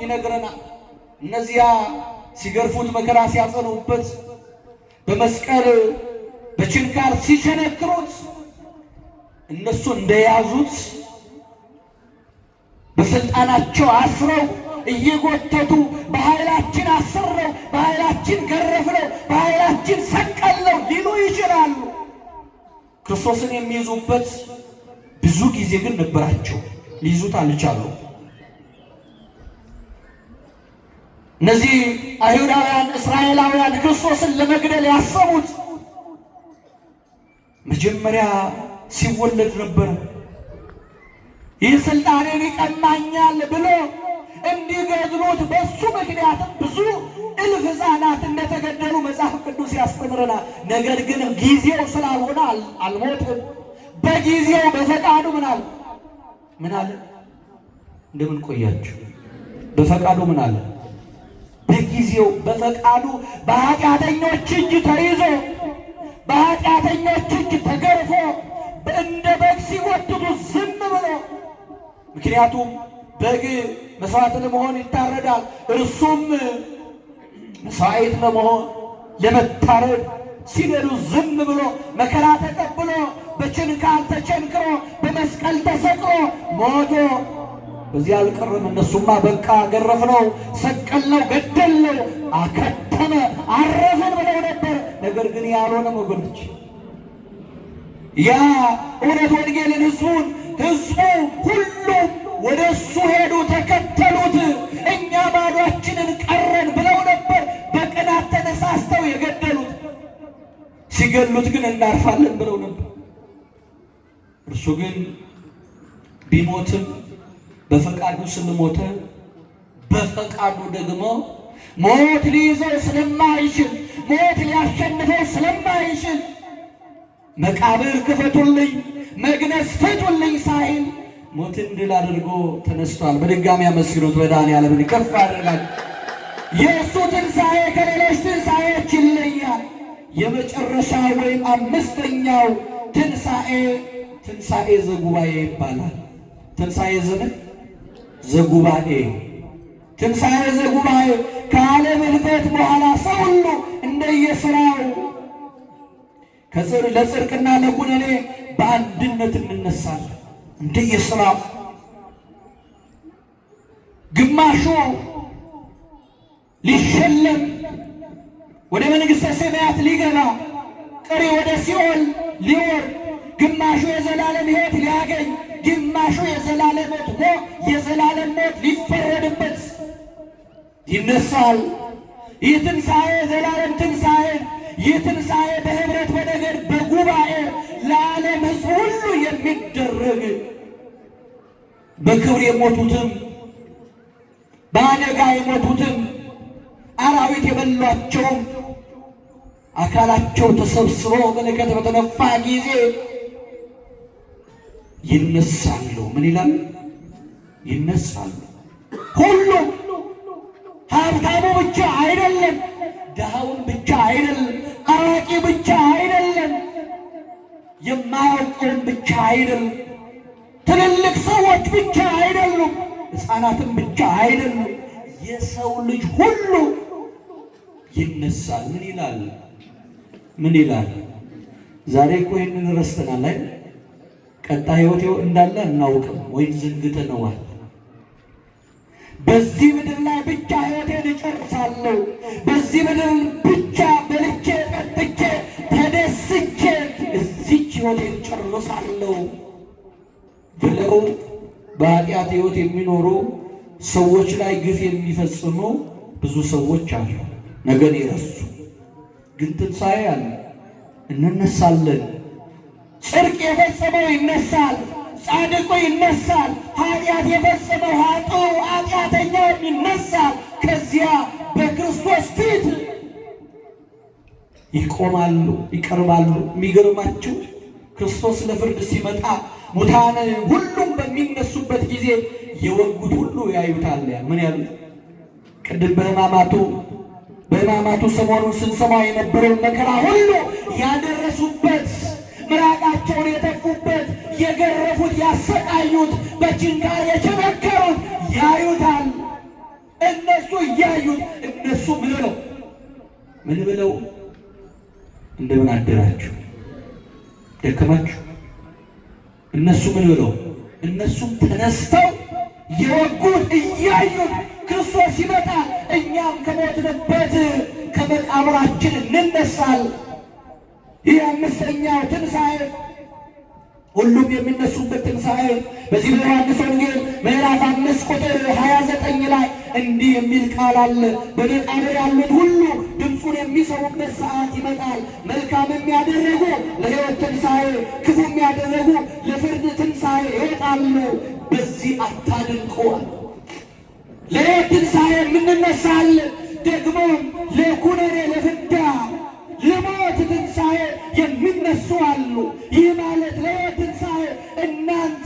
ይነግረናል። እነዚያ ሲገርፉት መከራ ሲያጸኑበት፣ በመስቀል በችንካር ሲቸነክሩት እነሱ እንደያዙት በስልጣናቸው አስረው እየጎተቱ በኃይላችን አሰርነው፣ በኃይላችን ገረፍነው፣ በኃይላችን ሰቀልነው ሊሉ ይችላሉ። ክርስቶስን የሚይዙበት ብዙ ጊዜ ግን ነበራቸው፣ ሊይዙት አልቻሉ። እነዚህ አይሁዳውያን እስራኤላውያን ክርስቶስን ለመግደል ያሰቡት መጀመሪያ ሲወለድ ነበር። ይህ ስልጣኔን ይቀማኛል ብሎ እንዲገድሉት በሱ ምክንያትም ብዙ እልፍ ሕፃናት እንደተገደሉ መጽሐፍ ቅዱስ ያስተምረናል። ነገር ግን ጊዜው ስላልሆነ አልሞትም። በጊዜው በፈቃዱ ምን አለ? ምን አለ? እንደምን ቆያችሁ? በፈቃዱ ምን አለ? በጊዜው በፈቃዱ በኃጢአተኞች እጅ ተይዞ በኃጢአተኞች እጅ ተገርፎ እንደ በግ ሲጎትቱ ዝም ብሎ፣ ምክንያቱም በግ መስዋዕት ለመሆን ይታረዳል። እርሱም መስዋዕት ለመሆን ለመታረድ ሲገዱ ዝም ብሎ መከራ ተቀብሎ በችንካር ተቸንክሮ በመስቀል ተሰቅሎ ሞቶ በዚህ አልቀረም። እነሱማ በቃ ገረፍነው፣ ሰቀልነው፣ ገደልነው፣ አከተመ፣ አረፈን ብለው ነበር። ነገር ግን ያልሆነም ወገኖች፣ ያ እውነት ወንጌልን ህዝቡን ህዝቡ ሁሉም ወደ እሱ ሄዱ፣ ተከተሉት። እኛ ባዷችንን ቀረን ብለው ነበር በቅናት ተነሳስተው የገደሉት። ሲገሉት ግን እናርፋለን ብለው ነበር። እርሱ ግን ቢሞትም በፈቃዱ ስለሞተ በፈቃዱ ደግሞ ሞት ሊይዘው ስለማይችል፣ ሞት ሊያሸንፈው ስለማይችል፣ መቃብር ክፈቱልኝ፣ መግነዝ ፍቱልኝ ሳይል ሞትን ድል አድርጎ ተነስቷል። በድጋሚ አመስግኑት። መድኃኔዓለምን ከፍ አድርጋችሁ። የእሱ ትንሣኤ ከሌሎች ትንሣኤዎች ይለያል። የመጨረሻ ወይም አምስተኛው ትንሣኤ ትንሣኤ ዘጉባኤ ይባላል። ትንሣኤ ዘምን ዘጉባኤ፣ ትንሣኤ ዘጉባኤ ከዓለም ሕልፈት በኋላ ሰው ሁሉ እንደየሥራው ለጽድቅና ለኩነኔ በአንድነት እንነሳለን። እንደየሥራው ግማሹ ሊሸለም ወደ መንግሥተ ሰማያት ሊገባ፣ ቀሪ ወደ ሲኦል ሊወርድ፣ ግማሹ የዘላለም ሕይወት ሊያገኝ፣ ግማሹ የዘላለም ሞት ሊፈረድበት ይነሳል። ይህ ትንሣኤ የዘላለም ትንሣኤ፣ ይህ ትንሣኤ በኅብረት በነገድ በጉባኤ ለዓለም ሕዝብ ሁሉ የሚደረግ፣ በክብር የሞቱትም፣ በአደጋ የሞቱትም፣ አራዊት የበሏቸውም አካላቸው ተሰብስቦ መለከት በተነፋ ጊዜ ይነሳሉ። ምን ይላል? ይነሳሉ። ሁሉም፣ ሀብታሙ ብቻ አይደለም፣ ድሃውን ብቻ አይደለም፣ አዋቂ ብቻ አይደለም፣ የማያውቀውን ብቻ አይደለም፣ ትልልቅ ሰዎች ብቻ አይደሉም፣ ሕፃናትም ብቻ አይደሉም። የሰው ልጅ ሁሉ ይነሳል። ምን ይላል? ምን ይላል? ዛሬ እኮ ይህንን ረስተናል አይደል? ቀጣይ ሕይወት እንዳለ አናውቅም ወይም ዘንግተነዋል። በዚህ ምድር ላይ ብቻ ሕይወቴን እጨርሳለሁ፣ በዚህ ምድር ብቻ በልቼ ጠጥቼ ተደስቼ እዚች ሕይወቴን ጨርሳለሁ ብለው በኃጢአት ሕይወት የሚኖሩ ሰዎች ላይ ግፍ የሚፈጽሙ ብዙ ሰዎች አሉ። ነገን የረሱ። ግን ትንሣኤ አለ፣ እንነሳለን። ጽድቅ የፈጸመው ይነሳል፣ ጻድቁ ይነሳል። ኃጢአት የፈጸመው ኃጥኡ ኃጢአተኛውም ይነሳል። ከዚያ በክርስቶስ ፊት ይቆማሉ፣ ይቀርባሉ። የሚገርማችሁ ክርስቶስ ለፍርድ ሲመጣ ሙታን ሁሉም በሚነሱበት ጊዜ የወጉት ሁሉ ያዩታል። ምን ያሉት? ቅድም በሕማማቱ ሰሞኑን ስንሰማ የነበረውን መከራ ሁሉ ያደረሱበት፣ ምራቃቸውን የተፉበት፣ የገረፉት፣ ያሰቃዩት፣ በችንካር የቸነከሩት ያዩታል። እነሱ እያዩት እነሱ ምን ብለው ምን ብለው እንደምን አደራችሁ ደከማችሁ? እነሱ ምን ብለው እነሱም ተነስተው የወጉት እያዩት ክርስቶስ ይመጣል፣ እኛም ከሞትንበት ከመቃብራችን እንነሳል። ይህ አምስተኛው ትንሣኤ ሁሉም የሚነሱበት ትንሣኤ። በዚህ በዮሐንስ ወንጌል ምዕራፍ 5 ቁጥር 29 ላይ እንዲህ የሚል ቃል አለ። በመቃብር ያሉት ሁሉ ድምፁን የሚሰሙበት ሰዓት ይመጣል። መልካም የሚያደረጉ ለሕይወት ትንሣኤ፣ ክፉ የሚያደረጉ ለፍርድ ትንሣኤ ይወጣሉ። በዚህ አታድንቁ። ለሕይወት ትንሣኤ የምንነሳለን፣ ደግሞም ለኩነኔ ለፍዳ ለሞት ትንሣኤ የሚነሱ አሉ። ይህ ማለት ለሕይወት ትንሣኤ እናንት